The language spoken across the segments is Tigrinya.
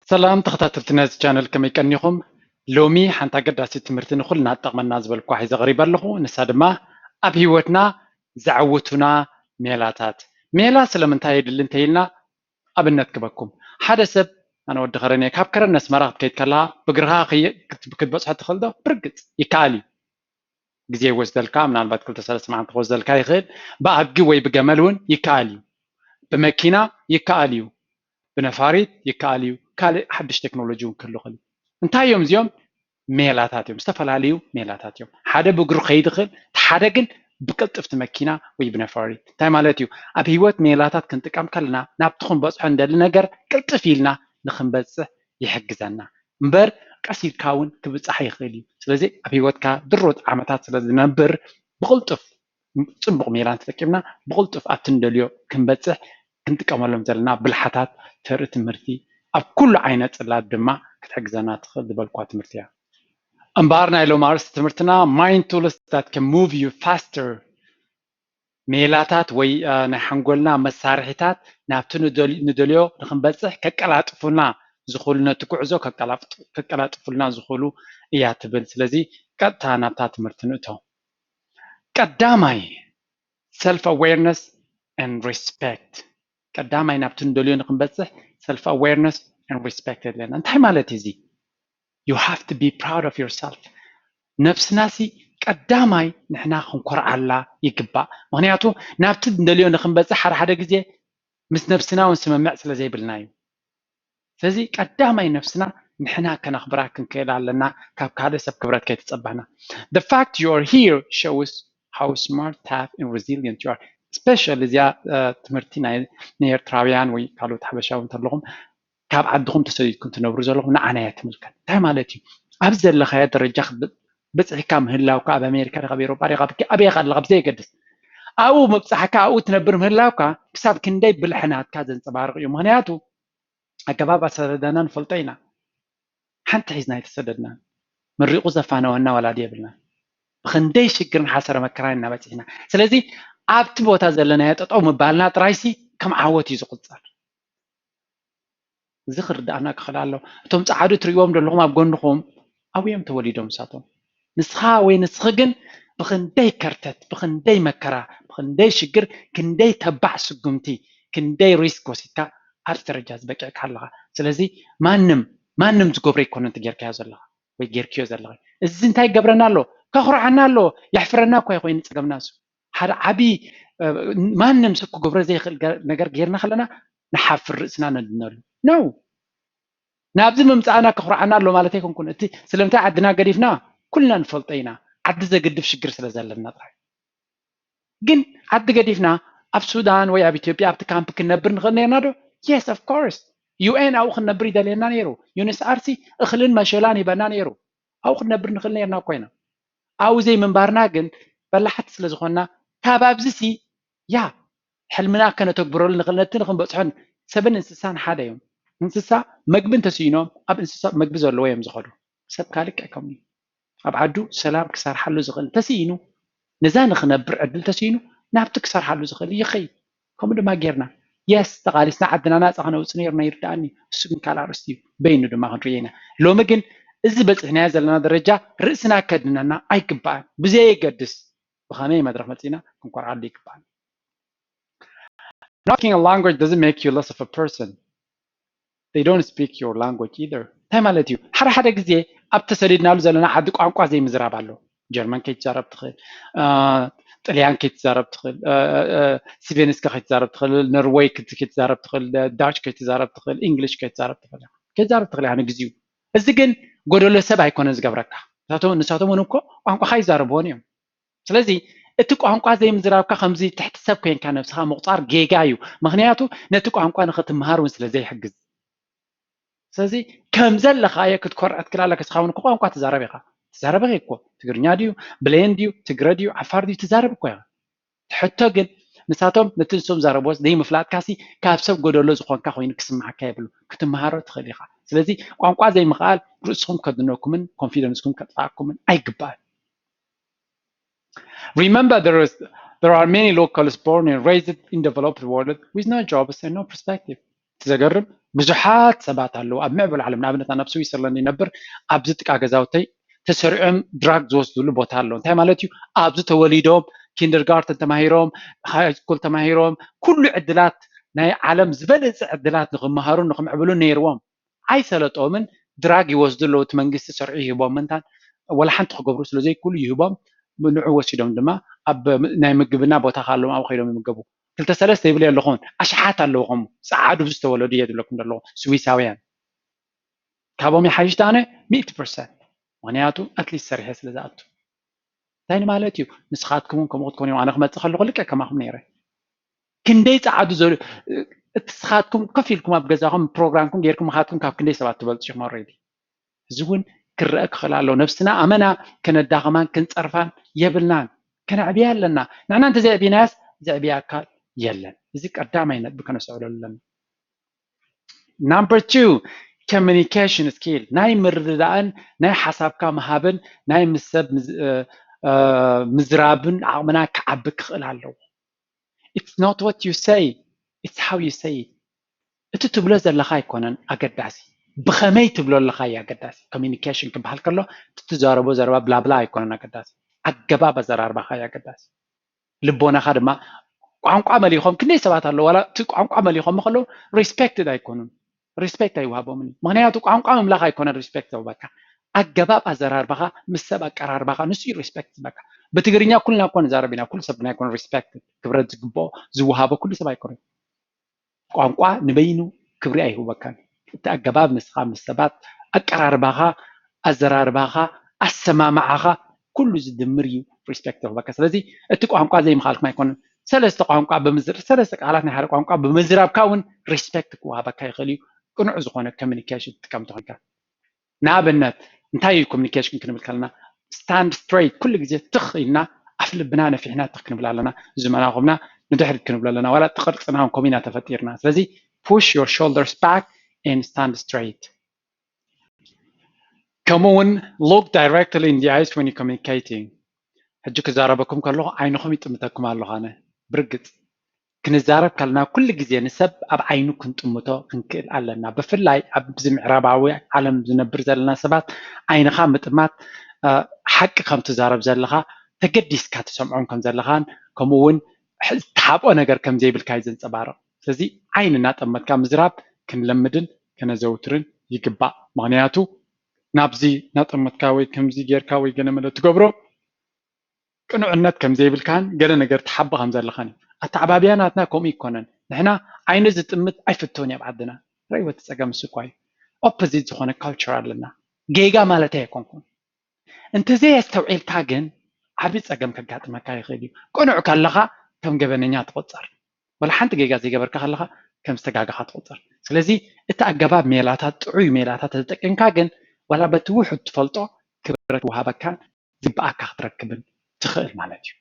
ሰላም ተኸታተልቲ ናይዚ ቻነል፣ ከመይ ቀኒኹም? ሎሚ ሓንቲ ኣገዳሲት ትምህርቲ ንኹልና ትጠቕመና ዝበልኳ ሒዘ ቀሪበ ኣለኹ። ንሳ ድማ ኣብ ህይወትና ዘዕውቱና ሜላታት። ሜላ ስለምንታይ የድሊ እንተኢልና ኣብነት ክበኩም። ሓደ ሰብ፣ ኣነ ወዲ ከረን እየ፣ ካብ ከረን ነስመራ ክትከይድ ከለኻ ብእግርኻ ክትበፅሖ ትኽእል ዶ? ብርግፅ ይከኣል እዩ። ግዜ ይወስደልካ፣ ምናልባት ክልተ ሰለስተ መዓልቲ ክወስደልካ ይኽእል። ብኣድጊ ወይ ብገመል እውን ይከኣል እዩ። ብመኪና ይከኣል እዩ። ብነፋሪት ይከኣል እዩ። ካልእ ሓድሽ ቴክኖሎጂ እውን ክህሉ ይኽእል እዩ። እንታይ እዮም እዚኦም? ሜላታት እዮም። ዝተፈላለዩ ሜላታት እዮም። ሓደ ብእግሩ ከይድ ይኽእል፣ እቲ ሓደ ግን ብቅልጥፍቲ መኪና ወይ ብነፋሪት። እንታይ ማለት እዩ? ኣብ ህይወት ሜላታት ክንጥቀም ከለና ናብቲ ክንበፅሖ እንደሊ ነገር ቅልጥፍ ኢልና ንክንበፅሕ ይሕግዘና። እምበር ቀስ ኢልካ እውን ክብፃሕ ይኽእል እዩ። ስለዚ ኣብ ህይወትካ ድሮ ዓመታት ስለ ዝነብር ብቕልጡፍ ፅቡቕ ሜላን ተጠቂምና ብቕልጡፍ ኣብቲ ንደልዮ ክንበፅሕ ክንጥቀመሎም ዘለና ብልሓታት ተርኢ ትምህርቲ ኣብ ኩሉ ዓይነት ፅላት ድማ ክትሕግዘና ትኽእል ዝበልኳ ትምህርቲ እያ። እምበኣር ናይ ሎም ኣርእስቲ ትምህርትና mind tools that can move you faster፣ ሜላታት ወይ ናይ ሓንጎልና መሳርሒታት ናብቲ ንደልዮ ንክንበፅሕ ከቀላጥፉልና ዝኽእሉ፣ ነቲ ጉዕዞ ከቀላጥፉልና ዝኽእሉ እያ ትብል። ስለዚ ቀጥታ ናብታ ትምህርቲ ንእቶ። ቀዳማይ self awareness and respect። ቀዳማይ ናብቲ ንደልዮ ንክንበፅሕ self awareness and respect የድለና። እንታይ ማለት እዩ እዚ? You have to be proud of yourself። ነብስናሲ ቀዳማይ ንሕና ክንኮርዓላ ይግባእ። ምክንያቱ ናብቲ ንደልዮ ንክንበፅሕ ሓደ ሓደ ግዜ ምስ ነብስና እውን ስምምዕ ስለ ዘይብልና እዩ። ስለዚ ቀዳማይ ነብስና ንሕና ከነኽብራ ክንክእል ኣለና፣ ካብ ካልእ ሰብ ክብረት ከይተፀበና። The fact you are here shows how smart, tough and resilient you are. Especially እዚኣ ትምህርቲ ናይ ንኤርትራውያን ወይ ካልኦት ሓበሻዊ እንተለኹም ካብ ዓድኹም ተሰዲድኩም ትነብሩ ዘለኹም ንዓና እያ ትምልከት። እንታይ ማለት እዩ? ኣብ ዘለኻዮ ደረጃ ክትበፅሕ ብፅሒካ ምህላውካ ኣብ ኣሜሪካ ዲኻ ኣብ ኤሮጳ ዲኻ ኣብየ ኣለኻ ብዘየገድስ ኣብኡ ምብፃሕካ ኣብኡ ትነብር ምህላውካ ክሳብ ክንደይ ብልሒ ናትካ ዘንፀባርቕ እዩ። ምክንያቱ ኣገባብ ኣሰዳድና ንፈልጦ ኢና። ሓንቲ ሒዝና ኣይተሰደድናን። መሪቑ ዘፋነወና ወላዲ የብልናን። ብክንደይ ሽግርን ሓሰረ መከራን ኢና በፂሕና። ስለዚ ኣብቲ ቦታ ዘለናዮ ጠጠው ምባልና ጥራይሲ ከም ዓወት እዩ ዝቁፀር። እዚ ክርድኣና ክኽእል ኣሎ። እቶም ፃዓዱ ትሪእዎም ዘለኹም ኣብ ጎንኹም ኣብኡ እዮም ተወሊዶም ንሳቶም። ንስኻ ወይ ንስኺ ግን ብክንደይ ከርተት፣ ብክንደይ መከራ፣ ብክንደይ ሽግር፣ ክንደይ ተባዕ ስጉምቲ፣ ክንደይ ሪስክ ወሲድካ ኣብዚ ደረጃ ዝበቂዕካ ኣለኻ። ስለዚ ማንም ማንም ዝገብሮ ኣይኮነን እቲ ጌርካዮ ዘለኻ ወይ ጌርክዮ ዘለኺ። እዚ እንታይ ይገብረና ኣሎ? ከኹርዓና ኣሎ። የሕፍረና እኳ ይኮይኑ ፀገምና እሱ ሓደ ዓብዪ ማንም ሰብ ክገብሮ ዘይኽእል ነገር ጌርና ከለና ንሓፍር፣ ርእስና ነድነሉ ነው። ናብዚ ምምፃእና ከኹርዓና ኣሎ ማለት ኣይኮንኩን። እቲ ስለምንታይ ዓድና ገዲፍና ኩልና ንፈልጦ ኢና። ዓዲ ዘገድፍ ሽግር ስለ ዘለና ጥራይ። ግን ዓዲ ገዲፍና ኣብ ሱዳን ወይ ኣብ ኢትዮጵያ ኣብቲ ካምፕ ክንነብር ንኽእል ነርና ዶ? Yes, of course። ዩ ኤን ኣብኡ ክንነብር ይደልየና ነይሩ። ዩ ኤን ኤች ሲ ኣር ሲ እኽልን መሸላን ሂበና ነይሩ። ኣብኡ ክንነብር ንኽእል ነርና እኮ ኢና። ኣብኡ ዘይምንባርና ግን በላሕቲ ስለ ዝኾንና ካብ ኣብዚ ሲ ያ ሕልምና ከነተግብረሉ ንኽእል ነቲ ንኽንበፅሖን ሰብን እንስሳን ሓደ እዮም። እንስሳ መግቢ እንተስኢኖም ኣብ እንስሳ መግቢ ዘለዎ እዮም ዝኸዱ። ሰብ ካልእ ኣይከምኡ። ኣብ ዓዱ ሰላም ክሰርሓሉ ዝኽእል እንተስኢኑ ነዛ ንኽነብር ዕድል ተስኢኑ ናብቲ ክሰርሓሉ ዝኽእል ይኸይድ። ከምኡ ድማ ጌርና የስ ተቓሊስና ዓድና ናፃ ክነውፅ ነርና ይርዳኣኒ። እሱ ግን ካልእ ኣርእስቲ እዩ። በይኑ ድማ ክንርእዮ ኢና። ሎሚ ግን እዚ በፂሕናዮ ዘለና ደረጃ ርእስና ከድነና ኣይግባእን። ብዘየገድስ ብኸመይ መድረኽ መፂእና ክንኮርዓሉ ይግባእና። Not speaking a language doesn't make you less of a person. They don't speak your language either. እንታይ ማለት እዩ? ሓደ ሓደ ግዜ ኣብ ተሰዲድናሉ ዘለና ዓዲ ቋንቋ ዘይምዝራብ ኣሎ። ጀርመን ከይትዛረብ ትኽእል፣ ጥልያን ከይትዛረብ ትኽእል፣ ስቬንስካ ከይትዛረብ ትኽእል፣ ኖርወይ ከይትዛረብ ትኽእል፣ ዳች ከይትዛረብ ትኽእል፣ ኢንግሊሽ ከይትዛረብ ትኽእል። ከይትዛረብ ትኽእል ኢኻ ንግዚኡ። እዚ ግን ጎደሎ ሰብ ኣይኮነን ዝገብረካ። ንሳቶም እውን እኮ ቋንቋኻ ይዛረብዎን እዮም። ስለዚ እቲ ቋንቋ ዘይምዝራብካ ከምዚ ትሕቲ ሰብ ኮይንካ ነብስኻ ምቑፃር ጌጋ እዩ። ምክንያቱ ነቲ ቋንቋ ንኽትምሃር እውን ስለ ዘይሕግዝ። ስለዚ ከም ዘለኻዮ ክትኮርዕ ትክእል ኣለካ። ንስኻ እውን እኮ ቋንቋ ትዛረብ ኢኻ። ትዛረብ ኢኻ እኮ። ትግርኛ ድዩ፣ ብሌን ድዩ፣ ትግረ ድዩ፣ ዓፋር ድዩ፣ ትዛረብ እኮ ኢኻ። ትሕቶ ግን ንሳቶም ነቲ ንሶም ዛረብዎ ዘይምፍላጥካሲ ካብ ሰብ ጎደሎ ዝኾንካ ኮይኑ ክስምዓካ የብሉ። ክትምሃሮ ትኽእል ኢኻ። ስለዚ ቋንቋ ዘይምኽኣል ርእስኹም ከድነኩምን ኮንፊደንስኩም ከጥፍኣኩምን ኣይግባእን። Remember, there is there are many locals born and raised in developed world with no jobs and no perspective. እቲ ዘገርም ብዙሓት ሰባት ኣለዉ ኣብ ምዕቡል ዓለም፣ ንኣብነት ናብ ስዊሰርላንድ ይነብር፣ ኣብዚ ጥቃ ገዛውተይ ተሰሪዖም ድራግ ዝወስድሉ ቦታ ኣሎ። እንታይ ማለት እዩ? ኣብዚ ተወሊዶም ኪንደርጋርተን ተማሂሮም፣ ሃይ ስኩል ተማሂሮም፣ ኩሉ ዕድላት ናይ ዓለም ዝበለፀ ዕድላት ንክመሃሩ ንክምዕብሉ ነይርዎም። ኣይሰለጦምን። ድራግ ይወስዱ ኣለዉ፣ እቲ መንግስቲ ሰርዑ ይህቦም ምንታን ወላ ሓንቲ ክገብሩ ስለ ዘይክእሉ ይህቦም። ንዑ ወሲዶም ድማ ኣብ ናይ ምግብና ቦታ ካሎም ኣብኡ ከይዶም ይምገቡ። ክልተ ሰለስተ ይብል ኣለኹን ኣሽሓት ኣለዉ ከምኡ ፃዓዱ ዝተወለዱ እየ ዝብለኩም ዘለኹ ስዊሳውያን። ካብኦም ይሓይሽ ኣነ ሚእቲ ፐርሰንት። ምክንያቱ ኣትሊስት ሰሪሐ ስለ ዝኣቱ እንታይ ንማለት እዩ? ንስኻትኩም እውን ከምኡ ክትኮኑ እዮም። ኣነ ክመፅእ ከለኹ ልክዕ ከማኹም ነይረ። ክንደይ ፃዓዱ ዘሉ እቲ ስኻትኩም ከፍ ኢልኩም ኣብ ገዛኹም ፕሮግራምኩም ጌርኩም ምኻትኩም ካብ ክንደይ ሰባት ትበልፁ ኢኹም ኣረዲ። እዚ እውን ክረአ ክኽእል ኣለዎ። ነብስና ኣመና ከነዳኸማን ክንፀርፋን የብልናን። ከነዕብያ ኣለና። ንሕና እንተዘይዕቢናያስ ዘዕብያ ኣካል የለን። እዚ ቀዳማይ ነጥቢ ከነስተውዕለሉ ኣለና። Number two, communication skill፣ ናይ ምርድዳእን ናይ ሓሳብካ ምሃብን ናይ ምስ ሰብ ምዝ- እ- እ- ምዝራብን ዓቕምና ክዓቢ ክኽእል ኣለዎ። It's not what you say, it's how you say it። እቲ ትብሎ ዘለኻ ኣይኮነን ኣገዳሲ፣ ብኸመይ ትብሎ ኣለኻ እዩ ኣገዳሲ። ኮሚኒኬሽን ክበሃል ከሎ እቲ ትዛረቦ ዘረባ ብላብላ ኣይኮነን ኣገዳሲ፣ ኣገባብ ኣዘራርባኻ እዩ ኣገዳሲ። ልቦናኻ ድማ ቋንቋ መሊኾም ክንደይ ሰባት ኣለዉ ዋላ እቲ ቋንቋ መሊኾም ከለዉ ሪስፔክትድ ኣይኮኑን። ሪስፔክት ኣይወሃቦምን እዩ። ምክንያቱ ቋንቋ ምምላኽ ኣይኮነን ሪስፔክት ዘውበካ፣ ኣገባብ ኣዘራርባኻ ምስ ሰብ ኣቀራርባኻ ንሱ እዩ ሪስፔክት ዝበካ። ብትግርኛ ኩልና እኮ ንዛረብ ኢና፣ ኩሉ ሰብ ግን ኣይኮነን ሪስፔክት ክብረት ዝግብኦ ዝወሃቦ ኩሉ ሰብ ኣይኮነን። ቋንቋ ንበይኑ ክብሪ ኣይህበካን። እቲ ኣገባብ ንስኻ ምስ ሰባት ኣቀራርባኻ፣ ኣዘራርባኻ፣ ኣሰማምዓኻ ኩሉ ዝድምር እዩ ሪስፔክት ዝህበካ። ስለዚ እቲ ቋንቋ ዘይምኻልኩም ኣይኮነን። ሰለስተ ቋንቋ ብምዝር ሰለስተ ቃላት ናይ ሓደ ቋንቋ ብምዝራብካ እውን ሪስፔክት ክወሃበካ ይኽእል እዩ። ቅኑዕ ዝኾነ ኮሚኒኬሽን ትጥቀም ተኾንካ። ንኣብነት እንታይ እዩ ኮሚኒኬሽን ክንብል ከለና ስታንድ ስትሬት ኩሉ ግዜ ትኽ ኢልና ኣፍ ልብና ነፊሕና ትኽ ክንብል ኣለና። ዝመናኹምና ንድሕሪት ክንብሎ ኣለና። ዋላ እቲ ቅርፅና እውን ከምኡ ኢና ተፈጢርና። ስለዚ push your shoulders back and stand straight። ከምኡ እውን look directly in the eyes when you communicating። ሕጂ ክዛረበኩም ከለኹ ዓይንኹም ይጥምተኩም ኣለኹ ኣነ ብርግፅ ክንዛረብ ከለና ኩሉ ግዜ ንሰብ ኣብ ዓይኑ ክንጥምቶ ክንክእል ኣለና። ብፍላይ ኣብዚ ምዕራባዊ ዓለም ዝነብር ዘለና ሰባት ዓይንኻ ምጥማት ሓቂ ከም ትዛረብ ዘለኻ ተገዲስካ ትሰምዖም ከም ዘለኻን ከምኡ እውን ትሓብኦ ነገር ከም ዘይብልካ እዩ ዘንፀባርቕ። ስለዚ ዓይኒ እናጠመትካ ምዝራብ ክንለምድን ከነዘውትርን ይግባእ። ምክንያቱ ናብዚ እናጠመትካ ወይ ከምዚ ጌርካ ወይ ገለ መለ ትገብሮ ቅኑዕነት ከም ዘይብልካን ገለ ነገር ትሓቢ ከም ዘለኻን እዩ። ኣተዓባብያ ናትና ከምኡ ይኮነን። ንሕና ዓይኒ ዝጥምት ኣይፍቶን እዩ ኣብ ዓድና። ረእይዎ እቲ ፀገም እሱ እኳ እዩ። ኦፖዚት ዝኾነ ካልቸር ኣለና። ጌጋ ማለት ኣይኮንኩን። እንተዘይ ኣስተውዒልካ ግን ዓቢ ፀገም ከጋጥመካ ይኽእል እዩ። ቅኑዕ ከለኻ ከም ገበነኛ ትቑፀር። ወላ ሓንቲ ጌጋ ዘይገበርካ ከለኻ ከም ዝተጋገኻ ትቑፀር። ስለዚ እቲ ኣገባብ ሜላታት ጥዑይ ሜላታት ተጠቂምካ ግን ዋላ በቲ ውሑድ ትፈልጦ ክብረት ክወሃበካን ዝግበኣካ ክትረክብን ትኽእል ማለት እዩ።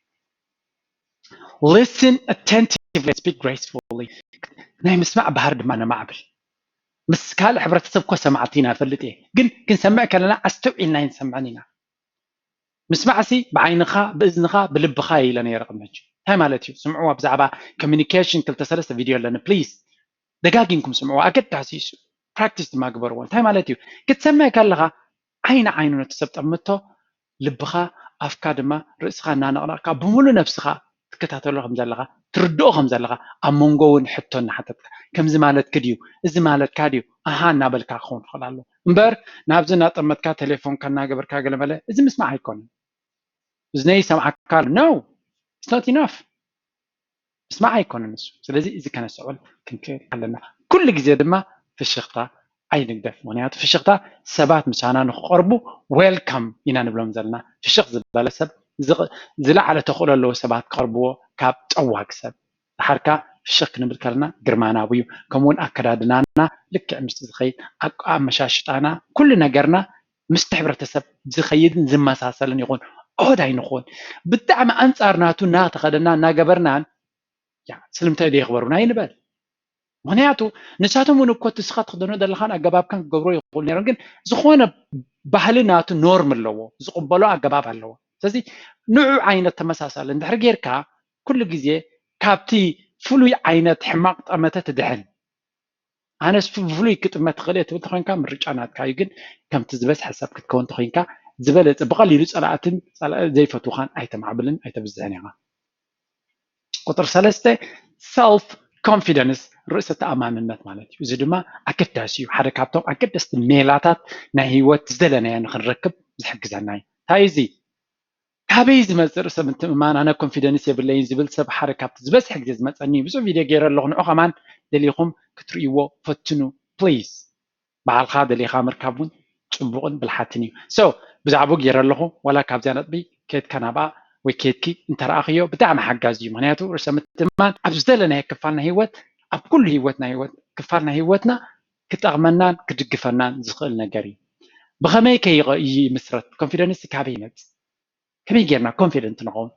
Listen attentively, speak gracefully። ናይ ምስማዕ ባህሪ ድማ ነማዕብል። ምስ ካልእ ሕብረተሰብ እኮ ሰማዕቲ ኢና ፈልጥ እየ፣ ግን ክንሰምዕ ከለና ኣስተውዒልና ኣይንሰምዕን ኢና። ምስማዕሲ ብዓይንኻ ብእዝንኻ ብልብኻ እየ ኢለ ነይረ ቅድሚ ሕጂ። እንታይ ማለት እዩ? ስምዕዋ ብዛዕባ ኮሚኒኬሽን ክልተ ሰለስተ ቪድዮ ኣለኒ ፕሊዝ ደጋጊምኩም ስምዕዋ ኣገዳሲ እዩ። ፕራክቲስ ድማ ግበርዎ። እንታይ ማለት እዩ? ክትሰምዕ ከለኻ ዓይኒ ዓይኑ ነቲ ሰብ ጠምቶ ልብኻ ኣፍካ ድማ ርእስኻ እናነቕነቕካ ብምሉእ ነብስኻ ትከታተሎ ከም ዘለኻ ትርድኦ ከም ዘለኻ ኣብ መንጎ እውን ሕቶ እናሓተትካ ከምዚ ማለትክ ድዩ እዚ ማለትካ ድዩ ኣሃ እናበልካ ክኸውን ትኽእል ኣሎ እምበር ናብዚ እናጠመትካ ቴሌፎንካ እናገበርካ ገለመለ እዚ ምስማዕ ኣይኮነን። እዝነይ ይሰምዓካ ኣሎ no it's not enough። ምስማዕ ኣይኮነን እሱ። ስለዚ እዚ ከነስተውዕል ክንክእል ኣለና። ኩሉ ግዜ ድማ ፍሽኽታ ኣይንግደፍ። ምክንያቱ ፍሽኽታ ሰባት ምሳና ንክቐርቡ ዌልካም ኢና ንብሎም ዘለና። ፍሽኽ ዝበለ ሰብ ዝለዓለ ተኽእሎ ኣለዎ ሰባት ክቐርብዎ ካብ ጠዋግ ሰብ። ድሓርካ ፍሽኽ ክንብል ከለና ግርማናዊ እዩ። ከምኡውን ኣከዳድናና ልክዕ ምስቲ ዝኸይድ ኣመሻሽጣና ኩሉ ነገርና ምስቲ ሕብረተሰብ ዝኸይድን ዝመሳሰልን ይኹን ኦድ ኣይንኹን። ብጣዕሚ ኣንፃር ናቱ እናተኸደና እናገበርናን ያ ስለምንታይ ዶ የኽበሩና ይንበል። ምክንያቱ ንሳቶም እውን እኮ እቲ ስኻ ትኽደኖ ዘለኻን ኣገባብካን ክገብሮ ይኽእሉ ነይሮም፣ ግን ዝኾነ ባህሊ ናቱ ኖርም ኣለዎ፣ ዝቕበሎ ኣገባብ ኣለዎ። ስለዚ ንዑ ዓይነት ተመሳሳሊ እንድሕር ጌርካ ኩሉ ግዜ ካብቲ ፍሉይ ዓይነት ሕማቕ ጠመተ ትድሕን። ኣነስ ብፍሉይ ክጥመት ትኽእል እየ ትብል ተኮይንካ ምርጫ ናትካ እዩ። ግን ከምቲ ዝበዝሐ ሰብ ክትከውን ተኮይንካ ዝበለፀ ብቐሊሉ ፀላእትን ዘይፈትውኻን ኣይተማዕብልን ኣይተብዝሕን ኢኻ። ቁፅሪ ሰለስተ self confidence፣ ርእሰ ተኣማንነት ማለት እዩ። እዚ ድማ ኣገዳሲ እዩ። ሓደ ካብቶም ኣገደስቲ ሜላታት ናይ ህይወት ዝደለናዮ ንክንረክብ ዝሕግዘና እዩ። እንታይ እዚ ካበይ ዝመፅእ ርእሰ ምትእምማን? ኣነ ኮንፊደንስ የብለይን ዝብል ሰብ ሓደ ካብቲ ዝበዝሕ ግዜ ዝመፀኒ ብዙሕ ቪድዮ ገይረ ኣለኹ። ንዑ ከማን ደሊኹም ክትርእይዎ ፈትኑ ፕሊዝ። ባዕልኻ ደሊኻ ምርካብ እውን ፅቡቕን ብልሓትን እዩ። So ብዛዕባኡ ገይረ ኣለኹ። ዋላ ካብዚኣ ነጥቢ ከድካ ናብኣ ወይ ከድኪ እንተረኣኽዮ ብጣዕሚ ሓጋዚ እዩ። ምክንያቱ ርእሰ ምትእምማን ኣብ ዝደለናዮ ክፋል ናይ ህይወት ኣብ ኩሉ ህይወት ናይ ህይወት ክፋል ናይ ህይወትና ክጠቕመናን ክድግፈናን ዝኽእል ነገር እዩ። ብኸመይ ከ ይምስረት? ኮንፊደንስ ካበይ ይመፅእ? ከመይ ጌርና ኮንፊደንት ንኸውን?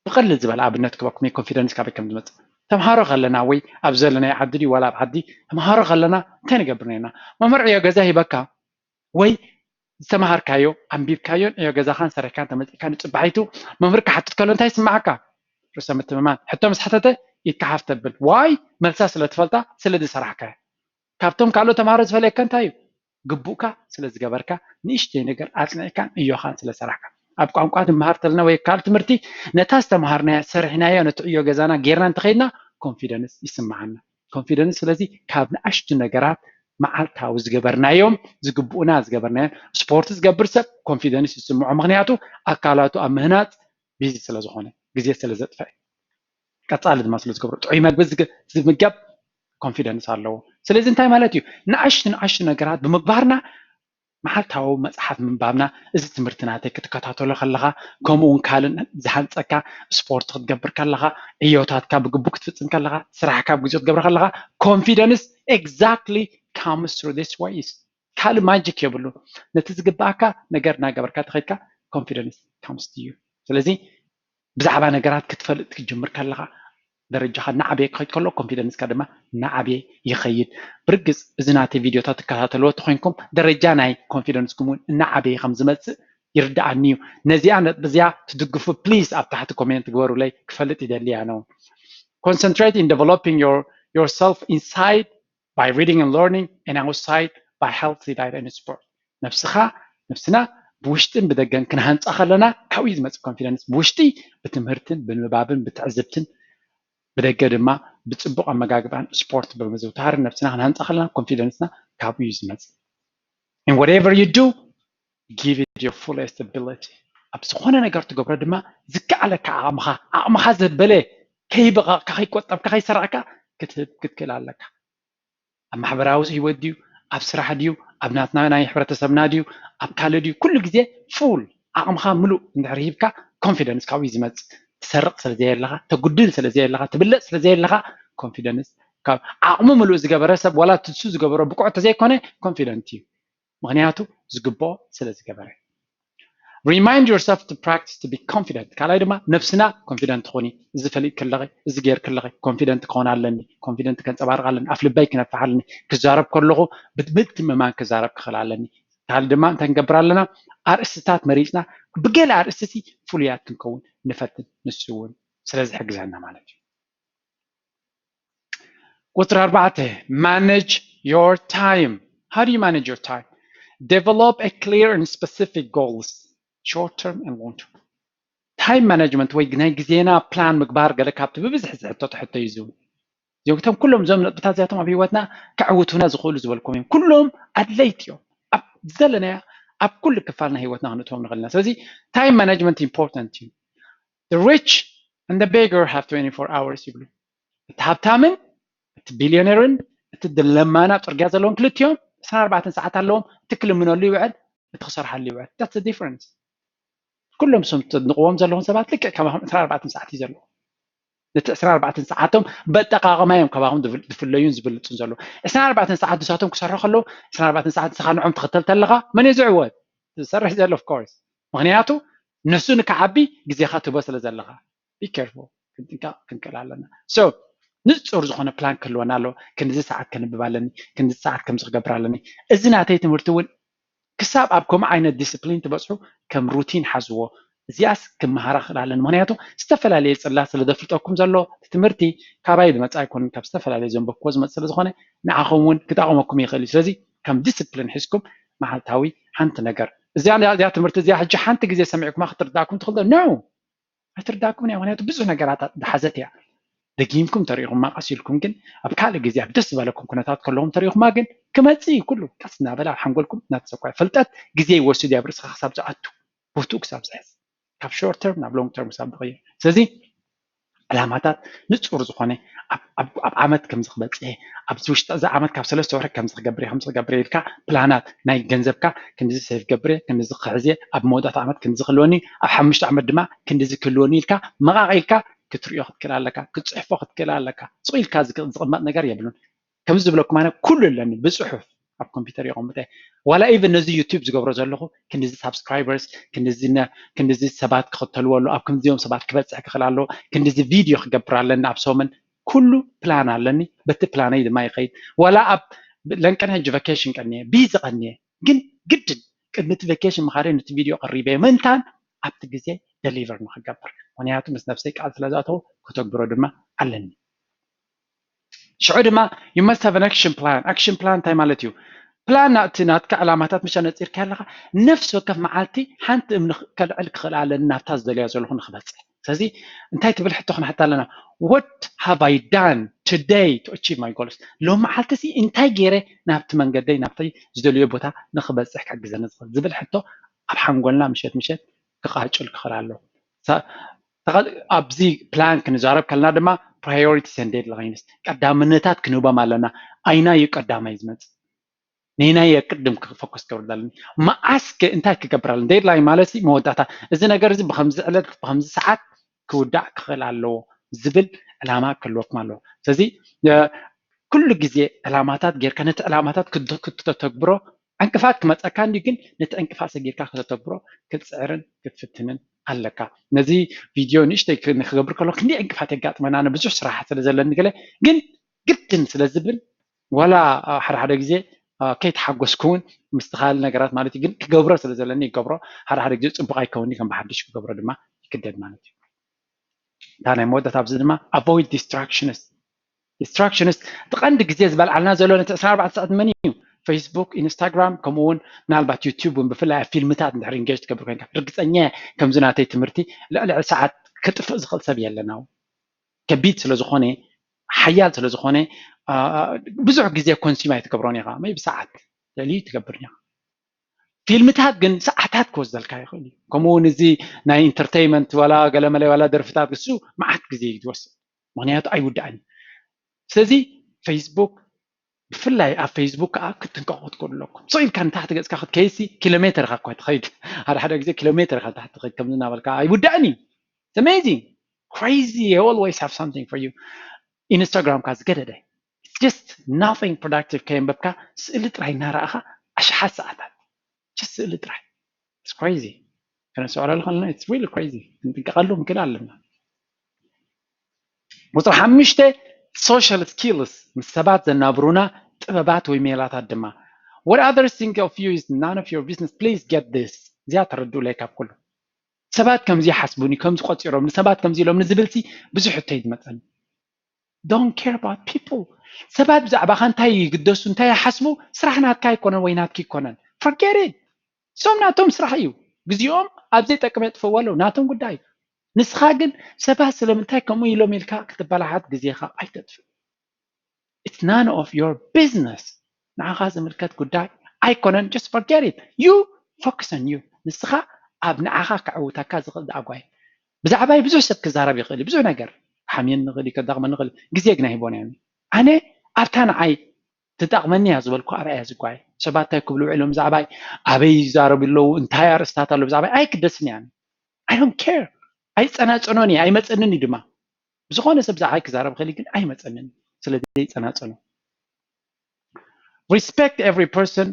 ብቐልል ዝበለ ኣብነት ክበኩም ኮንፊደንስ ካበይ ከም ዝመፅእ። ተምሃሮ ከለና ወይ ኣብ ዘለናዮ ዓዲ ድዩ ዋላ ኣብ ዓዲ ተምሃሮ ከለና እንታይ ንገብር ነርና? መምህር ዕዮ ገዛ ሂበካ ወይ ዝተምሃርካዮ ኣንቢብካዮን ዕዮ ገዛኻን ሰሪሕካን ተመፂእካ ንፅባሒቱ መምህር ክሓትት ከሎ እንታይ ይስማዓካ? ርእሰ ምትምማን። ሕቶ ምስ ሓተተ ኢድካ ሓፍ ተብል። ዋይ? መልሳ ስለ ትፈልጣ ስለ ዝሰራሕካዮ። ካብቶም ካልኦት ተምሃሮ ዝፈልየካ እንታይ እዩ? ግቡእካ ስለ ዝገበርካ ንእሽተይ ነገር ኣፅኒዕካን ዕዮኻን ስለ ሰራሕካ። ኣብ ቋንቋ ንመሃር ተለና ወይ ካልእ ትምህርቲ ነታ ዝተምሃርናያ ሰሪሕናዮ ነቲ ዕዮ ገዛና ጌርና እንተኸይድና ኮንፊደንስ ይስምዓና። ኮንፊደንስ ስለዚ ካብ ንኣሽቱ ነገራት መዓልታዊ ዝገበርናዮም ዝግብኡና ዝገበርናዮም ስፖርት ዝገብር ሰብ ኮንፊደንስ ይስምዖ። ምክንያቱ ኣካላቱ ኣብ ምህናፅ ቢዚ ስለ ዝኾነ ግዜ ስለ ዘጥፈ ቀፃሊ ድማ ስለ ዝገብሮ ጥዑይ መግቢ ዝምገብ ኮንፊደንስ ኣለዎ። ስለዚ እንታይ ማለት እዩ? ንኣሽቱ ንኣሽቱ ነገራት ብምግባርና መዓልታዊ መፅሓፍ ምንባብና እዚ ትምህርቲ ናተይ ክትከታተሎ ከለኻ ከምኡ እውን ካልእ ዝሃንፀካ ስፖርት ክትገብር ከለኻ ዕዮታትካ ብግቡ ክትፍፅም ከለኻ ስራሕካ ብግዜ ክትገብር ከለኻ ኮንፊደንስ exactly comes through this ways። ካልእ ማጂክ የብሉ። ነቲ ዝግባኣካ ነገር እናገበርካ ተኸድካ ኮንፊደንስ comes to you። ስለዚ ብዛዕባ ነገራት ክትፈልጥ ክትጅምር ከለኻ ደረጃኻ እናዓበየ ክኸይድ ከሎ ኮንፊደንስካ ድማ እናዓበየ ይኸይድ። ብርግፅ እዚ ናተይ ቪድዮታት ትከታተልዎ ተኮይንኩም ደረጃ ናይ ኮንፊደንስኩም እውን እናዓበየ ከም ዝመፅእ ይርድኣኒ እዩ። ነዚኣ ነጥቢ እዚኣ ትድግፉ ፕሊዝ ኣብ ታሕቲ ኮሜንት ግበሩለይ ክፈልጥ ይደሊ እያ ነው። Concentrate in developing your yourself inside by reading and learning and outside by healthy diet and sport። ነብስኻ ነብስና ብውሽጥን ብደገን ክንሃንፃ ከለና ካብኡ እዩ ዝመፅእ ኮንፊደንስ። ብውሽጢ ብትምህርትን ብንባብን ብትዕዝብትን ብደገ ድማ ብፅቡቅ ኣመጋግባን ስፖርት ብምዝውታርን ነብስና ክንሃንፃ ከለና ኮንፊደንስና ካብኡ እዩ ዝመፅእ። And whatever you do give it your fullest ability። ኣብ ዝኾነ ነገር ትገብሮ ድማ ዝከኣለካ ዓቕምኻ ዓቕምኻ ዘበለ ከይበቐቕካ ከይቆጠብካ ከይሰራዕካ ክትህብ ክትክእል ኣለካ። ኣብ ማሕበራዊ ህይወት ድዩ ኣብ ስራሕ ድዩ ኣብ ናትና ናይ ሕብረተሰብና ድዩ ኣብ ካልእ ድዩ ኩሉ ግዜ ፉል ዓቕምኻ ምሉእ እንድሕር ሂብካ ኮንፊደንስ ካብኡ እዩ ዝመፅእ። ትሰርቕ ስለ ዘየለኻ ተጉድል ስለ ዘየለኻ ትብለፅ ስለ ዘየለኻ ኮንፊደንስ ካብ ዓቕሙ ምሉእ ዝገበረ ሰብ ዋላ ትሱ ዝገበሮ ብቁዕ ተዘይኮነ ኮንፊደንት እዩ። ምክንያቱ ዝግብኦ ስለ ዝገበረ። Remind yourself to practice to be confident። ካልኣይ ድማ ነብስና ኮንፊደንት ትኾኒ እዚ ፈሊጥ ክለኸ እዚ ገይር ክለኸ ኮንፊደንት ክኾን ኣለኒ ኮንፊደንት ከንፀባርቕ ኣለኒ ኣፍ ልበይ ክነፍሕ ኣለኒ ክዛረብ ከለኹ ብምትምማን ክዛረብ ክኽእል ኣለኒ። ካልእ ድማ እንታይ ክንገብር ኣለና ኣርእስትታት መሪፅና ብገለ ኣርእስቲ ፍሉያት ክንከውን ንፈትን ንሱ እውን ስለ ዝሕግዘና ማለት እዩ። ቁፅሪ ኣርባዕተ manage your time. How do you manage your time? Develop a clear and specific goals, short term and long term. ታይም ማናጅመንት ወይ ናይ ግዜና ፕላን ምግባር ገለ ካብቲ ብብዝሒ ዝሕተቱ ሕቶ እዩ ዝው እዚኦም እቶም ኩሎም እዞም ነጥብታት እዚኣቶም ኣብ ህይወትና ከዕውቱና ዝኽእሉ ዝበልኩም እዮም ኩሎም ኣድለይቲ እዮም ኣብ ዘለናያ ኣብ ኩሉ ክፋልና ህይወትና ክንእትዎም ንኽእልና ስለዚ ታይም ማናጅመንት ኢምፖርታንት እዩ። The rich and the beggar have twenty-four hours ይብሉ። እቲ ሃብታምን እቲ ቢልዮነርን እቲ ለማና ኣብ ፅርግያ ዘለዎም ክልቲኦም ዕስራን ኣርባዕተን ሰዓት ኣለዎም። እቲ ክልምነሉ ይውዕል፣ እቲ ክሰርሓሉ ይውዕል። That's the difference። ኩሎም እሶም ተድንቕዎም ዘለኹም ሰባት ልክዕ ከማኹም ዕስራን ኣርባዕተን ሰዓት እዩ ዘለዎም። ነቲ ዕስራን ኣርባዕተን ሰዓቶም በጠቓቕማ እዮም ካባኹም ዝፍለዩን ዝብልፁን ዘለዉ። ዕስራን ኣርባዕተን ሰዓት ንሳቶም ክሰርሑ ከለዉ ዕስራን ኣርባዕተን ሰዓት ንስኻ ንዖም ትኽተል ተለኻ መን እዩ ዝዕወት? ዝሰርሕ ዘሎ of course። ምክንያቱ ንሱ ንክዓቢ ግዜኻ ትህቦ ስለ ዘለኻ። Be careful። ክንጥንቀቕ ክንክእል ኣለና። So ንፁር ዝኾነ ፕላን ክህልወና ኣለዎ። ክንዚ ሰዓት ከንብብ ኣለኒ፣ ክንዚ ሰዓት ከምዚ ክገብር ኣለኒ። እዚ ናተይ ትምህርቲ እውን ክሳብ ኣብ ከምኡ ዓይነት ዲስፕሊን ትበፅሑ ከም ሩቲን ሓዝዎ። እዚኣስ ክመሃራ ክእል ኣለኒ። ምክንያቱ ዝተፈላለየ ጽላት ስለ ዘፍልጠኩም ዘሎ፣ እቲ ትምህርቲ ካባይ ዝመጽእ ኣይኮነን፣ ካብ ዝተፈላለየ ዘንበብክዎ ዝመጽእ ስለ ዝኾነ ንዓኹም እውን ክጠቕመኩም ይኽእል እዩ። ስለዚ ከም ዲስፕሊን ሒዝኩም መዓልታዊ ሓንቲ ነገር፣ እዚኣ እዚኣ ትምህርቲ እዚኣ ሕጂ ሓንቲ ግዜ ሰሚዕኩማ ክትርዳእኩም ትኽእሉ ዶ? No፣ ኣይትርዳእኩምን እያ። ምክንያቱ ብዙሕ ነገራት ዝሓዘት እያ። ደጊምኩም ተሪኢኹማ ቀስ ኢልኩም ግን ኣብ ካልእ ግዜ ኣብ ደስ ዝበለኩም ኩነታት ከለኹም ተሪኢኹማ ግን ክመጽእ እዩ ኩሉ። ቀስ እናበለ ኣብ ሓንጎልኩም እናተሰኳ ፍልጠት ግዜ ይወስድ እዩ ኣብ ርእስኻ ክሳብ ዝኣቱ፣ ቦትኡ ክሳብ ዝሕዝ፣ ካብ ሾርት ተርም ናብ ሎንግ ተርም ክሳብ ዝቕይር። ስለዚ ዕላማታት ንጹር ዝኾነ ኣብ ዓመት ከምዚ ክበጽሕ፣ ኣብዚ ውሽጢ እዚ ዓመት ካብ ሰለስተ ወርሒ ከምዚ ክገብር እየ ከምዚ ክገብር እየ ኢልካ ፕላናት ናይ ገንዘብካ ክንዲዚ ሴቭ ክገብር እየ፣ ክንዲዚ ክሕዝ እየ፣ ኣብ መወዳእታ ዓመት ክንዲዚ ክህልወኒ፣ ኣብ ሓሙሽተ ዓመት ድማ ክንዲዚ ክህልወኒ ኢልካ መቓቕ ኢልካ ክትርእዮ ክትክእል ኣለካ፣ ክትጽሕፎ ክትክእል ኣለካ። ስቕ ኢልካ ዝቕመጥ ነገር የብሉን። ከምዚ ዝብለኩም ኣነ ኩሉ ኣለኒ ብጽሑፍ ኣብ ኮምፒውተር የቐምጠ። ዋላ ኢቨን ነዚ ዩቲዩብ ዝገብሮ ዘለኹ ክንዲዚ ሳብስክራይበርስ ክንዲዚ ሰባት ክኽተልዎ ኣሎ፣ ኣብ ክንዲኦም ሰባት ክበፅሕ ክኽእል ኣለዎ፣ ክንዲዚ ቪድዮ ክገብር ኣለኒ ኣብ ሰሙን፣ ኩሉ ፕላን ኣለኒ። በቲ ፕላነይ ድማ ይኸይድ። ዋላ ኣብ ለንቀነ ሕጂ ቫኬሽን ቀንየ፣ ቢዚ ቀንየ፣ ግን ግድን ቅድሚ እቲ ቫኬሽን ምኻደይ ነቲ ቪድዮ ቀሪበ ምእንታን ኣብቲ ግዜ ደሊቨር ንክገብር፣ ምክንያቱ ምስ ነብሰይ ቃል ስለ ዝኣተው ከተግብሮ ድማ ኣለኒ። ሽዑ ድማ you must have an action plan። ኣክሽን ፕላን እንታይ ማለት እዩ? ፕላን ናቲ ናትካ ዕላማታት ምሽ ነፂርካ ኣለካ፣ ነፍሲ ወከፍ መዓልቲ ሓንቲ እምኒ ከልዕል ክኽእል ኣለኒ ናብታ ዝደልያ ዘለኹ ንክበፅሕ። ስለዚ እንታይ ትብል ሕቶ ክንሓታ ኣለና? What have I done today to achieve my goals? ሎም መዓልቲ ሲ እንታይ ገይረ ናብቲ መንገደይ ናብቲ ዝደልዮ ቦታ ንክበፅሕ ክሕግዘኒ ዝኽእል ዝብል ሕቶ ኣብ ሓንጎልና ምሸት ምሸት ክቃጭል ክኽእል ኣለዎ። ኣብዚ ፕላን ክንዛረብ ከለና ድማ ፕራዮሪቲስ and ዴድላይንስ ቀዳምነታት ክንህቦም ኣለና። ኣይና እዩ ቀዳማይ ዝመፅእ? ነናይ የቅድም ፎከስ ክገብር ኣለኒ። መዓስ ከ እንታይ ክገብር ኣለኒ? ዴድላይን ማለት ሲ መወዳእታ፣ እዚ ነገር እዚ ብከምዚ ዕለት ብከምዚ ሰዓት ክውዳእ ክኽእል ኣለዎ ዝብል ዕላማ ክህልወኩም ኣለዎ። ስለዚ ኩሉ ግዜ ዕላማታት ጌርካ ነቲ ዕላማታት ክትተግብሮ ዕንቅፋት ክመፀካ እንዲ ግን ነቲ ዕንቅፋት ሰጊርካ ከተተግብሮ ክትፅዕርን ክትፍትንን ኣለካ። ነዚ ቪድዮ ንእሽተይ ንክገብር ከሎ ክንዲ ዕንቅፋት የጋጥመና፣ ኣነ ብዙሕ ስራሕ ስለ ዘለኒ ገለ ግን ግድን ስለ ዝብል ዋላ ሓደ ሓደ ግዜ ከይተሓጎስኩ እውን ምስትኻል ነገራት ማለት ግን ክገብሮ ስለ ዘለኒ ይገብሮ። ሓደ ሓደ ግዜ ፅቡቅ ኣይከውኒ ከም ብሓድሽ ክገብሮ ድማ ይግደድ ማለት እዩ። እታ ናይ መወዳእታ ኣብዚ ድማ avoid distractions። Distractions እቲ ቀንዲ ግዜ ዝበልዓልና ዘሎ ነቲ ዕስራን ኣርባዕተን ሰዓት መን እዩ? ፌስቡክ፣ ኢንስታግራም፣ ከምኡ እውን ምናልባት ዩቲዩብ እውን ብፍላይ ኣብ ፊልምታት እንድሕር ኢንጌጅ ትገብር ኮይንካ ርግፀኛ እየ ከምዚ ናተይ ትምህርቲ ልዕሊ ሰዓት ክጥፍእ ዝኽእል ሰብ የለና። ከቢድ ስለ ዝኾነ ሓያል ስለ ዝኾነ ብዙሕ ግዜ ኮንሱም ኣይትገብሮን ኢኻ። መይ ብሰዓት ልዕሊ ትገብርን ኢኻ። ፊልምታት ግን ሰዓታት ክወስደልካ ይኽእል እዩ። ከምኡ እውን እዚ ናይ ኢንተርቴይመንት ዋላ ገለመለ ዋላ ደርፍታት እሱ መዓት ግዜ እዩ ዝወስድ፣ ምክንያቱ ኣይውዳእን እዩ። ስለዚ ፌስቡክ ብፍላይ ኣብ ፌስቡክ ከዓ ክትጥንቀቁ ክትኮኑ ኣለኩም። ስቕ ኢልካ ንታሕቲ ገፅካ ክትከይሲ ኪሎ ሜትር ኢኻ እኳ ትኸይድ፣ ሓደ ሓደ ግዜ ኪሎ ሜትር ኢኻ ንታሕቲ ትኸይድ ከምዚ እናበልካ ኣይውዳእን እዩ። Amazing, crazy, always have something for you። ኢንስታግራምካ ዝገደደ just nothing productive ከየንበብካ ስእሊ ጥራይ እናረኣኻ ኣሽሓት ሰዓታት just ስእሊ ጥራይ። It's crazy። ከነስተውዕለሉ ከለና it's really crazy። ክንጥንቀቐሉ ክንክእል ኣለና። ቁፅሪ ሓሙሽተ social skills ምስ ሰባት ዘናብሩና ጥበባት ወይ ሜላታት ድማ what others think of you is none of your business, please get this። እዚኣ ተረድኡለይ ካብ ኩሉ ሰባት ከምዚ ይሓስቡኒ ከምዚ ቆፂሮም ንሰባት ከምዚ ኢሎም ንዝብልሲ ብዙሕ ሕቶ እዩ ዝመፀኒ። Don't care about people። ሰባት ብዛዕባኻ እንታይ ይግደሱ እንታይ ይሓስቡ ስራሕ ናትካ ኣይኮነን ወይ ናትኪ ይኮነን። Forget it። እሶም ናቶም ስራሕ እዩ። ግዜኦም ኣብ ዘይጠቅም የጥፍዎ ኣለዉ ናቶም ጉዳይ እዩ። ንስኻ ግን ሰባት ስለምንታይ ከምኡ ኢሎም ኢልካ ክትበላሓት ግዜኻ ኣይተጥፍእ። It's none of your business። ንዓኻ ዝምልከት ጉዳይ ኣይኮነን። Just forget it። You focus on you። ንስኻ ኣብ ንዓኻ ከዕውተካ ዝኽእል ዝኣጓይ ብዛዕባይ ብዙሕ ሰብ ክዛረብ ይኽእል ብዙሕ ነገር ሓምየን ንኽእል ከዳቕመ ንኽእል ግዜ ግና ሂቦን እያ። ኣነ ኣብታ ንዓይ ትጠቕመኒ እያ ዝበልኩ ኣብኣ እያ ዝጓየ። ሰባት እንታይ ክብሉ ውዕሎም ብዛዕባይ ኣበይ ይዛረቡ ኣለዉ እንታይ ኣርእስታት ኣሎ ብዛዕባይ ኣይክደስን እያ። I don't care። ኣይፀናፀኖን እየ ኣይመፀንን እዩ ድማ ብዝኾነ ሰብ ብዛዕባይ ክዛረብ ኽእል ግን ኣይመፀንን ስለ ዘይፀናፀኖ። Respect every person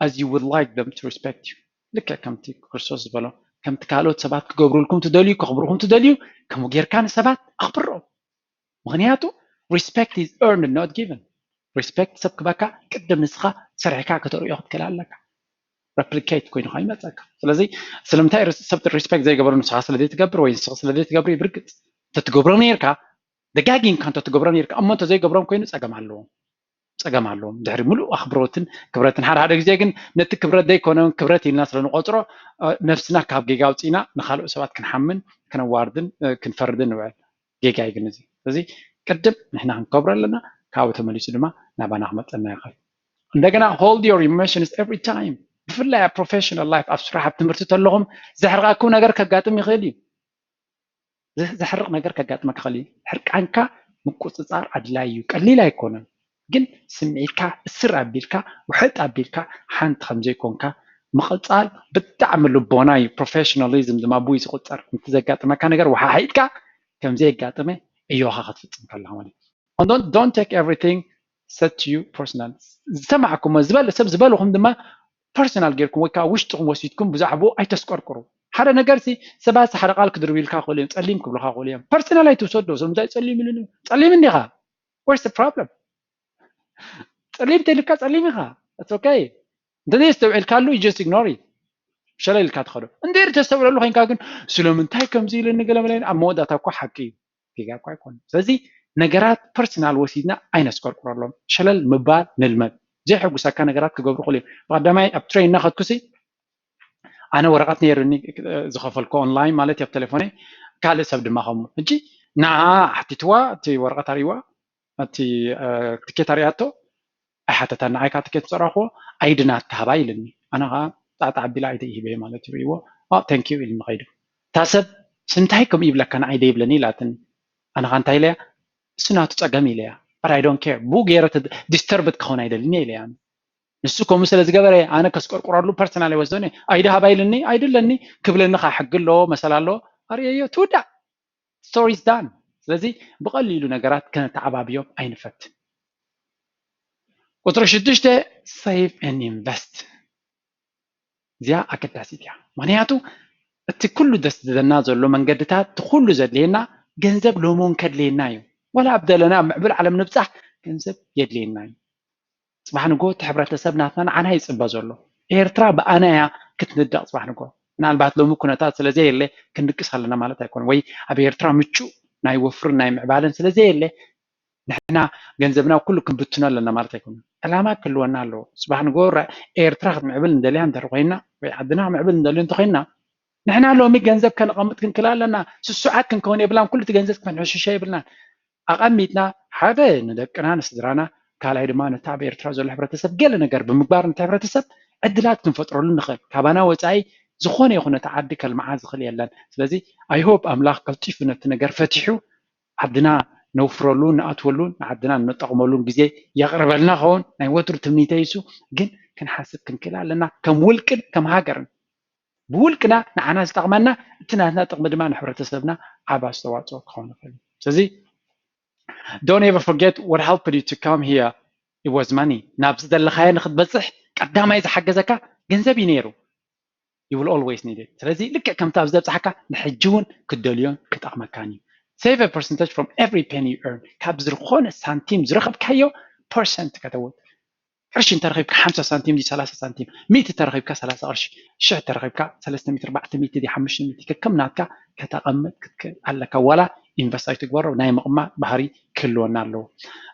as you would like them to respect you። ልክዕ ከምቲ ክርስቶስ ዝበሎ ከምቲ ካልኦት ሰባት ክገብሩልኩም ትደልዩ ከኽብርኹም ትደልዩ ከምኡ ጌርካ ንሰባት ኣኽብሮም። ምክንያቱ respect is earned not given። Respect ሰብ ክበካ ቅድም ንስኻ ሰሪሕካ ከተርእዮ ክትክእል ኣለካ። replicate ኮይኑ ከዓ ይመፀካ። ስለዚ ስለምንታይ ሰብ respect ዘይገበሩ ንስኻ ስለ ዘይትገብር ወይ ንስኻ ስለ ዘይትገብር እዩ። ብርግፅ እንተትገብሮ ነርካ ደጋጊምካ እንተትገብሮ ነርካ እሞ እንተዘይገብሮም ኮይኑ ፀገም ኣለዎም። ፀገም ኣለዎም። ድሕሪ ሙሉእ ኣኽብሮትን ክብረትን ሓደ ሓደ ግዜ ግን ነቲ ክብረት ዘይኮነ ክብረት ኢልና ስለ ንቆፅሮ ነፍስና ካብ ጌጋ ኣውፂእና ንካልኦት ሰባት ክንሓምን ክነዋርድን ክንፈርድን ንውዕል። ጌጋ እዩ ግን እዚ። ስለዚ ቅድም ንሕና ክንከብሮ ኣለና፣ ካብኡ ተመሊሱ ድማ ናባና ክመፀና ይኽእል። እንደገና hold your emotions every time። ብፍላይ ኣብ professional life ኣብ ስራሕ ኣብ ትምህርቲ ተለኹም ዘሕርቃኩም ነገር ከጋጥም ይኽእል እዩ። ዘሕርቕ ነገር ከጋጥመካ ይኽእል እዩ። ሕርቃንካ ምቁፅፃር ኣድላይ እዩ። ቀሊል ኣይኮነን፣ ግን ስምዒትካ እስር ኣቢልካ ውሕጥ ኣቢልካ ሓንቲ ከምዘይኮንካ ምቕፃል ብጣዕሚ ልቦና እዩ። Professionalism ድማ ብኡ እዩ ዝቑፀር። እቲ ዘጋጥመካ ነገር ወሓሒጥካ ከምዘየጋጠመ ዕዮኻ ክትፍፅም ከለኻ ማለት እዩ። Don't take everything set to you personal። ዝሰማዕኩሞ ዝበለ ሰብ ዝበልኹም ድማ personal ጌርኩም ወይ ከዓ ውሽጥኹም ወሲድኩም ብዛዕባኡ ኣይተስቆርቁሩ። ሓደ ነገር ሲ ሰባት ሓደ ቃል ክድርብዩልካ ክኽእሉ እዮም፣ ፀሊም ክብሉካ ክኽእሉ እዮም። Personal ኣይትውሰዶ። ስለምንታይ ፀሊም ኢሉኒ? ፀሊም እንዲኻ። Where's the problem? ፀሊም ተልካ ፀሊም ኢኻ። It's okay። እንተዘይ ኣስተውዒልካሉ you just ignore it። ሸለል ኢልካ ትኸዶ። እንድሕር ተስተውዕለሉ ኮይንካ ግን ስለምንታይ ከምዚ ኢሉኒ ገለ መለ ኣብ መወዳእታ እኮ ሓቂ እዩ። ጌጋ እኮ ኣይኮነን። ስለዚ ነገራት personal ወሲድና ኣይነስቆርቁረሎም። ሸለል ምባል ንልመድ። ዘየሐጉሰካ ነገራት ክገብሩ ይኽእሉ እዮም። ብቐዳማይ ኣብ train እናኸድኩሲ ኣነ ወረቐት ነይሩኒ ዝኸፈልኩ online ማለት እዩ ኣብ ቴሌፎነይ፣ ካልእ ሰብ ድማ ከምኡ። ሕጂ ንዓ ሓቲትዋ እቲ ወረቐት ኣርእይዋ እቲ ትኬት ኣርእያቶ ኣይሓተታን። ንዓይ ከዓ ትኬት ዝፀረኽዎ ID ናትካ ሃባ ኢልኒ። ኣነ ከዓ ጣዕጣዕ ኣቢለ ID ሂበዮ ማለት እዩ። ርእይዎ thank you ኢልኒ ከይዱ። እታ ሰብ ስምንታይ ከምኡ ይብለካ ንዓይ ደይብለኒ ኢላትኒ። ኣነ ከዓ እንታይ ኢለያ እሱ ናቱ ፀገም ኢለያ። But I don't care። ብኡ ገይረ disturbed ክኸውን ኣይደልን እየ ኢለያ። ንሱ ከምኡ ስለ ዝገበረ ኣነ ከስቆርቁረሉ personal ኣይወስዶን እየ። ID ሃባ ኢልኒ ID ኣለኒ ክብለኒ ከዓ ሕጊ ኣለዎ መሰል ኣለዎ። ኣርእየዮ ትውዳእ። Story is done። ስለዚ ብቐሊሉ ነገራት ከነተዓባብዮም ኣይንፈትን። ቁፅሪ ሽዱሽተ save and invest። እዚኣ ኣገዳሲት እያ። ምክንያቱ እቲ ኩሉ ደስ ዝብለና ዘሎ መንገድታት እቲ ኩሉ ዘድልየና ገንዘብ ሎሚ እውን ከድልየና እዩ። ዋላ ኣብ ደለና ኣብ ምዕብል ዓለም ንብፃሕ ገንዘብ የድልየና እዩ። ፅባሕ ንጎ እቲ ሕብረተሰብ ናትና ንዓና ይፅበ ዘሎ። ኤርትራ ብኣና እያ ክትንደቕ ፅባሕ ንጎ። ምናልባት ሎሚ ኩነታት ስለዘየለ ክንድቅስ ኣለና ማለት ኣይኮነ፣ ወይ ኣብ ኤርትራ ምቹእ ናይ ወፍርን ናይ ምዕባለን ስለዘየለ ንሕና ገንዘብና ኩሉ ክንብትኖ ኣለና ማለት ኣይኮነ። ዕላማ ክህልወና ኣለዎ። ፅባሕ ንጎ ኤርትራ ክትምዕብል እንደልያ እንተር ኮይና ወይ ዓድና ክምዕብል እንደልዩ እንተኮይና ንሕና ሎሚ ገንዘብ ከነቐምጥ ክንክል ኣለና። ስሱዓት ክንከውን የብላን። ኩሉ እቲ ገንዘብ ክንሕሽሾ የብልናን። ኣቐሚጥና ሓደ ንደቅና ንስድራና ካልኣይ ድማ ነቲ ኣብ ኤርትራ ዘሎ ሕብረተሰብ ገለ ነገር ብምግባር ነቲ ሕብረተሰብ ዕድላት ክንፈጥረሉ ንኽእል። ካባና ወፃኢ ዝኾነ ይኹን እቲ ዓዲ ከልምዓ ዝኽእል የለን። ስለዚ I hope ኣምላኽ ቀልጢፉ ነቲ ነገር ፈቲሑ ዓድና ነውፍረሉ ንኣትወሉ ንዓድና ንጠቕመሉን ግዜ የቕርበልና ኸውን ናይ ወትሩ ትምኒተይ እሱ። ግን ክንሓስብ ክንክእል ኣለና ከም ውልቅን ከም ሃገርን። ብውልቅና ንዓና ዝጠቕመና እቲ ናትና ጥቕሚ ድማ ንሕብረተሰብና ዓብ ኣስተዋፅኦ ክኸውን ይኽእል እዩ። ስለዚ don't ever forget what helped you to come here, it was money። ናብ ዝደለኻዮ ንክትበፅሕ ቀዳማይ ዝሓገዘካ ገንዘብ እዩ ነይሩ። You will always need it። ስለዚ ልክዕ ከምቲ ኣብ ዘብፅሓካ ንሕጂ እውን ክትደልዮን ክጠቕመካን እዩ። Save a percentage from every penny you earn። ካብ ዝኾነ ሳንቲም ዝረኸብካዮ ፐርሰንት ከተውት። ቅርሺ እንተረኺብካ ሓምሳ ሳንቲም ድዩ ሰላሳ ሳንቲም፣ ሚእቲ እንተረኺብካ ሰላሳ ቅርሺ፣ ሽሕ እንተረኺብካ ሰለስተ ሚእቲ፣ ኣርባዕተ ሚእቲ ድዩ ሓሙሽተ ሚእቲ ከከም ናትካ ከተቐምጥ ክትክእል ኣለካ። ዋላ ኢንቨስት ኣይትግበሮ ናይ ምቕማጥ ባህሪ ክህልወና ኣለዎ።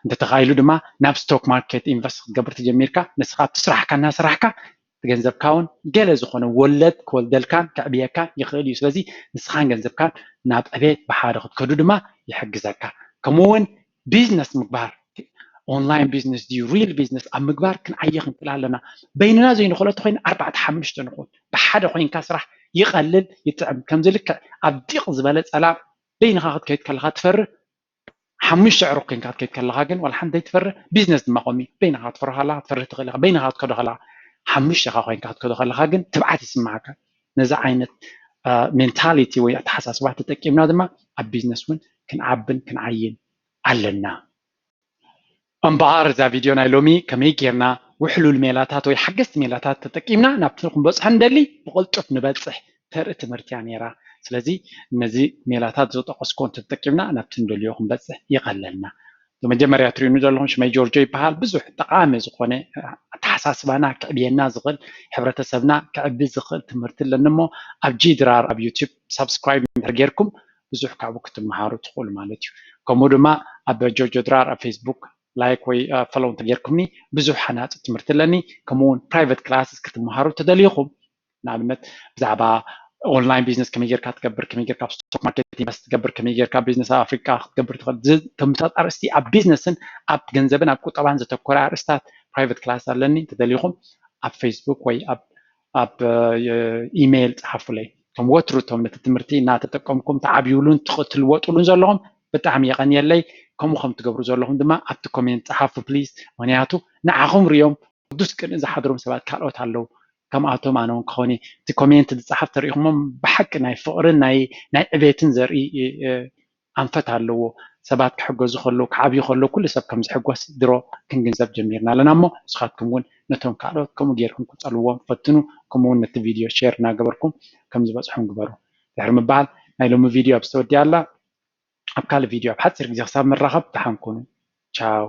እንተተኻኢሉ ድማ ናብ ስቶክ ማርኬት ኢንቨስት ክትገብር ተጀሚርካ ንስኻ ኣብቲ ስራሕካ እናሰራሕካ ገንዘብካ እውን ገለ ዝኾነ ወለድ ክወልደልካን ከዕብየካን ይኽእል እዩ። ስለዚ ንስኻን ገንዘብካን ናብ ዕቤት ብሓደ ክትከዱ ድማ ይሕግዘካ። ከምኡ እውን ቢዝነስ ምግባር ኦንላይን ቢዝነስ ድዩ ሪል ቢዝነስ ኣብ ምግባር ክንዓየ ክንክእል ኣለና። በይንና ዘይንኽእሎ እንተኮይና ኣርባዕተ ሓሙሽተ ንኹን ብሓደ ኮይንካ ስራሕ ይቐልል ይጥዕም። ከምዚ ልክዕ ኣብ ዲቕ ዝበለ ፀላም በይንኻ ክትከይድ ከለኻ ትፈርህ። ሓሙሽተ ዕሩኽ ኮይንካ ክትከይድ ከለኻ ግን ዋላ ሓንቲ ዘይትፈርህ። ቢዝነስ ድማ ከምኡ በይንኻ ክትፈርህ ከለኻ ክትፈርህ ትኽእል ኢኻ። በይንኻ ክትከዶ ከለኻ ሓሙሽተኻ ኮይንካ ክትከዶ ከለኻ ግን ትብዓት ይስምዓካ። ነዚ ዓይነት ሜንታሊቲ ወይ ኣተሓሳስባ ተጠቂምና ድማ ኣብ ቢዝነስ እውን ክንዓብን ክንዓይን ኣለና። እምበኣር እዛ ቪድዮ ናይ ሎሚ ከመይ ጌርና ውሕሉል ሜላታት ወይ ሓገዝቲ ሜላታት ተጠቂምና ናብቲ ክንበፅሖ ንደሊ ብቕልጡፍ ንበፅሕ ተርኢ ትምህርቲ እያ ነይራ። ስለዚ ነዚ ሜላታት ዝጠቐስኮ እንተተጠቂምና ናብቲ ንደልዮ ክንበፅሕ ይቐለልና። መጀመርያ ትሪእኑ ዘለኹም ሽመይ ጆርጆ ይበሃል። ብዙሕ ጠቓሚ ዝኾነ ኣተሓሳስባና ክዕብየና ዝኽእል፣ ሕብረተሰብና ክዕቢ ዝኽእል ትምህርቲ ኣለኒ እሞ ኣብ ጂ ድራር ኣብ YouTube ሳብስክራይብ እንድሕር ጌርኩም ብዙሕ ካብኡ ክትመሃሩ ትኽእሉ ማለት እዩ። ከምኡ ድማ ኣብ ጆርጆ ድራር ኣብ ፌስቡክ ላይክ ወይ ፈሎው እንተጌርኩምኒ ብዙሕ ሓናፂ ትምህርቲ ኣለኒ። ከምኡ እውን ፕራይቨት ክላስስ ክትመሃሩ ተደሊኹም ንኣብነት ብዛዕባ ኦንላይን ቢዝነስ ከመይ ጌርካ ትገብር፣ ከመይ ጌርካ ኣብ ስቶክ ማርኬት ኢንቨስት ትገብር፣ ከመይ ጌርካ ቢዝነስ ኣብ ኣፍሪካ ክትገብር ትኽእል፣ እቶም ኣርእስቲ ኣብ ቢዝነስን ኣብ ገንዘብን ኣብ ቁጠባን ዘተኮረ ኣርእስታት ፕራይቨት ክላስ ኣለኒ። እንተደሊኹም ኣብ ፌስቡክ ወይ ኣብ ኢሜይል ፀሓፉለይ። ከም ወትሩ እቶም ነቲ ትምህርቲ እናተጠቀምኩም ትዓብይሉን ትልወጡሉን ዘለኹም ብጣዕሚ የቐንየለይ። ከምኡ ከም ትገብሩ ዘለኹም ድማ ኣብቲ ኮሜንት ፀሓፉ ፕሊዝ። ምክንያቱ ንዓኹም ሪኦም ቅዱስ ቅንኢ ዝሓድሮም ሰባት ካልኦት ኣለዉ። ከምኣቶም ኣነ እውን ክኾን እቲ ኮሜንት ዝፀሓፍ ተሪኢኹሞም ብሓቂ ናይ ፍቕርን ናይ ዕቤትን ዘርኢ ኣንፈት ኣለዎ። ሰባት ክሕገዙ ከለዉ ክዓብዩ ከለዉ ኩሉ ሰብ ከም ዝሕጎስ ድሮ ክንግንዘብ ጀሚርና ኣለና እሞ ንስኻትኩም እውን ነቶም ካልኦት ከምኡ ጌርኩም ክፀልዎም ፈትኑ። ከምኡ እውን ነቲ ቪድዮ ሼር እናገበርኩም ከም ዝበፅሑም ግበሩ። ድሕሪ ምባል ናይ ሎሚ ቪድዮ ኣብ ዝተወዲኣ ኣላ። ኣብ ካልእ ቪድዮ ኣብ ሓፂር ግዜ ክሳብ ንራኸብ ደሓን ኩኑ። ቻው።